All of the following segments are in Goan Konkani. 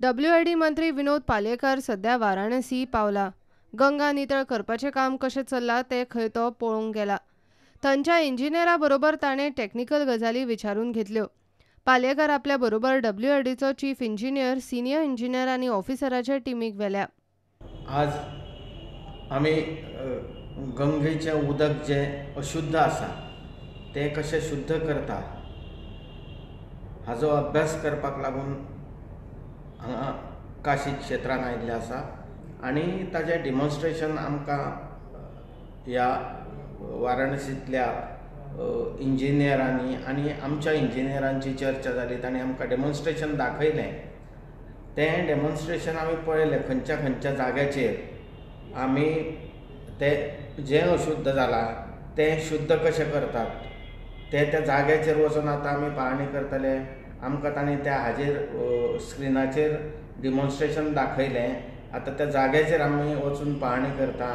डब्ल्यूआरडी मंत्री विनोद पालयेकर सध्या वाराणसी पावला. गंगा नितळ करपाचें काम कशें चल्लां तें खंय तो पळोवंक गेला. थंयच्या इंजिनियरा बरोबर ताणें टॅक्निकल गजाली विचारून घेतल्यो. पालयेकर आपल्या बरोबर डब्ल्यूआरडीचो चीफ इंजिनियर, सिनियर इंजिनियर आनी ऑफिसराच्या टिमीक व्हेल्या. आज आमी गंगेचें उदक जें अशुद्ध आसा तें कशें शुद्ध करता हाजो अभ्यास करपाक लागून हांगा काशी क्षेत्रान आयिल्लें आसा आनी ताजें डिमॉन्स्ट्रेशन आमकां ह्या वाराणसींतल्या इंजिनियरांनी आनी आमच्या इंजिनियरांची चर्चा जाली. तांणी आमकां डेमॉन्स्ट्रेशन दाखयलें. तें डेमॉन्स्ट्रेशन आमी पळयलें खंयच्या खंयच्या जाग्याचेर आमी तें जें अशुद्ध जालां तें शुद्ध कशें करतात तें त्या जाग्याचेर वचून आतां आमी पाळणी करतले. आमकां तांणी त्या हाजेर स्क्रिनाचेर डिमॉन्स्ट्रेशन दाखयलें. आतां त्या जाग्याचेर आमी वचून पाळणी करता.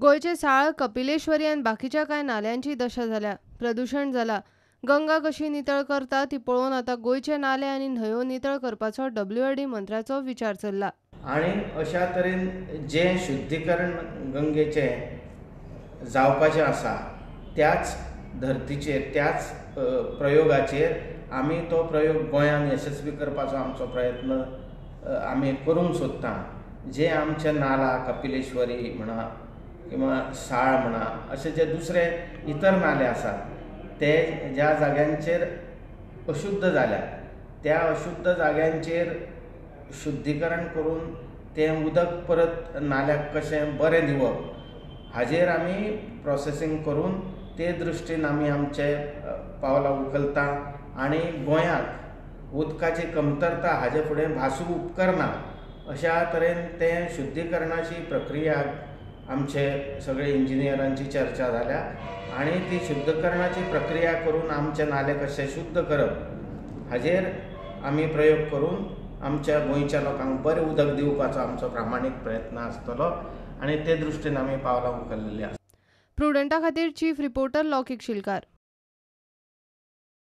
गोंयचे साळ, कपिलेश्वरी आनी बाकीच्या कांय नाल्यांची दशा जाल्या. प्रदूशण जाला. गंगा कशी नितळ करता ती पळोवन आतां गोंयचे नाले आनी न्हंयो नितळ करपाचो डब्ल्यूआरडी मंत्र्याचो विचार चल्ला. आनी अशा तरेन जें शुद्धीकरण गंगेचें जावपाचें आसा त्याच धर्तीचेर, त्याच प्रयोगाचेर आमी तो प्रयोग गोंयांत यशस्वी करपाचो आमचो प्रयत्न आमी करूंक सोदता. जे आमचे नाला, कपिलेश्वरी म्हणा किंवा साळ म्हणा, अशे जे दुसरे इतर नाले आसात ते ज्या जाग्यांचेर अशुद्ध जाल्या त्या अशुद्ध जाग्यांचेर शुद्धीकरण करून तें उदक परत नाल्याक कशें बरें दिवप हाजेर आमी प्रोसेसींग करून ते दृश्टीन आमी आमचे पावलां उखलता आनी गोंयाक उदकाची कमतरता हाजे फुडें भासूंक उपकरना अशा तरेन तें शुद्धीकरणाची प्रक्रिया आमचे सगळे इंजिनियरांची चर्चा जाल्या आनी ती शुद्धकरणाची प्रक्रिया करून आमचे नाले कशे शुद्ध करप हाजेर आमी प्रयोग करून आमच्या गोंयच्या लोकांक बरें उदक दिवपाचो आमचो प्रामाणीक प्रयत्न आसतलो आनी ते दृश्टीन आमी पावलां उखल्लेलीं आसा. प्रुडंटा खातीर चीफ रिपोर्टर लौकिक शिलकार.